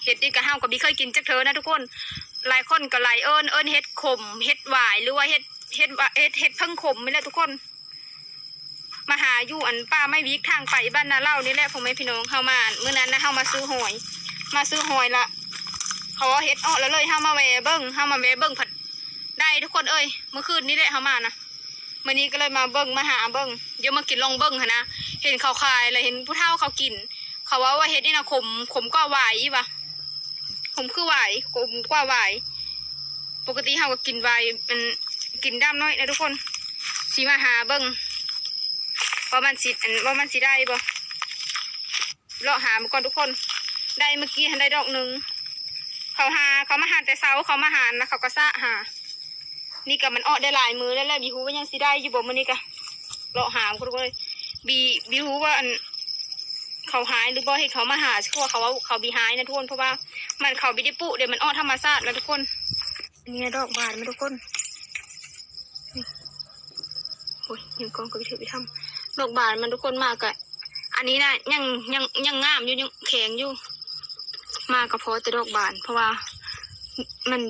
ເຫັດນີ້ກໍເຮົາກໍບໍ່ເຄີຍກິນຈັກເທື່ອນະທຸກຄົນ. ຫຼາຍຄົນກໍຫຼາຍເອີ້ນ ເອີ້ນເຫັດຂົມ ເຫັດຫວາຍ ຫຼືວ່າເຫັດ ເຫັດຫວາ ເຫັດ ເຫັດເຜິ້ງຂົມນີ້ແຫຼະທຸກຄົນ. ມາຫາຢູ່ອັນປ່າໄມ້ວິກທາງໄປບ້ານນາເຫຼົ່ານີ້ແຫຼະ ພໍ່ແມ່ພີ່ນ້ອງ. ເຮົາມາ ມື້ນັ້ນນະ ເຮົາມາຊື້ຫອຍ ມາຊື້ຫອຍລະ ເຂົາເອົາເຫັດອອກແລ້ວເລີຍ ເຮົາມາແວ່ເບິ່ງ ເຮົາມາແວ່ເບິ່ງ ພັດໄດ້ທຸກຄົນເອີຍ. ມື້ຄືນນີ້ແຫຼະເຮົາມານະ ມື້ນີ້ກໍເລີຍມາເບິ່ງ ມາຫາເບິ່ງ ດຽວມາກິນລອງເບິ່ງຫັ້ນນະ. ເຫັນເຂົາຂາຍ ແລ້ວເຫັນຜູ້ເຖົ້າເຂົາກິນ ເຂົາເວົ້າວ່າເຫັດນີ້ນະ ຂົມ ຂົມກວ່າຫວາຍອີກວ່າ ຂົມຄືຫວາຍ ຂົມກວ່າຫວາຍ. ປົກກະຕິເຮົາກໍກິນຫວາຍ ອັນ ກິນດຳນ້ອຍນະທຸກຄົນ. ຊິມາຫາເບິ່ງວ່າມັນຊິ ອັນ ວ່າມັນຊິໄດ້ບໍ່. ເລາະຫາມາກ່ອນທຸກຄົນ. ໄດ້ມື້ກີ້ຫັ້ນໄດ້ດອກໜຶ່ງ. ເຂົາຫາ ເຂົາມາຫາແຕ່ເຊົ້າ ເຂົາມາຫານະ ເຂົາກໍຊະຫາ. ນີ້ກໍມັນອອກໄດ້ຫຼາຍມື້ແລ້ວແຫຼະ ບໍ່ຮູ້ວ່າຍັງຊິໄດ້ຢູ່ບໍ່ມື້ນີ້ກະ. ເລາະຫາມາກ່ອນທຸກຄົນເອີຍ. ບໍ່ ບໍ່ຮູ້ວ່າ ອັນ ເຂົາຫາຍຫຼືບໍ່ ເຫັນເຂົາມາຫາ ຄືວ່າເຂົາເວົ້າເຂົາບໍ່ຫາຍນະທຸກຄົນ ເພາະວ່າມັນ ເຂົາບໍ່ໄດ້ປຸເດ້ ມັນອອກທຳມະຊາດນະທຸກຄົນ. ນີ້ດອກບານມັນທຸກຄົນ ນີ້ ໂອ້ຍ ຍັງກ້ອງກໍໄປຖືໄປທຳ ດອກບານມັນທຸກຄົນ. ມາກະ ອັນນີ້ນະ ຍັງ ຍັງ ຍັງງາມຢູ່ ຍັງແຂງຢູ່. ມາກະພໍແຕ່ດອກບານ ເພາະວ່າມັນ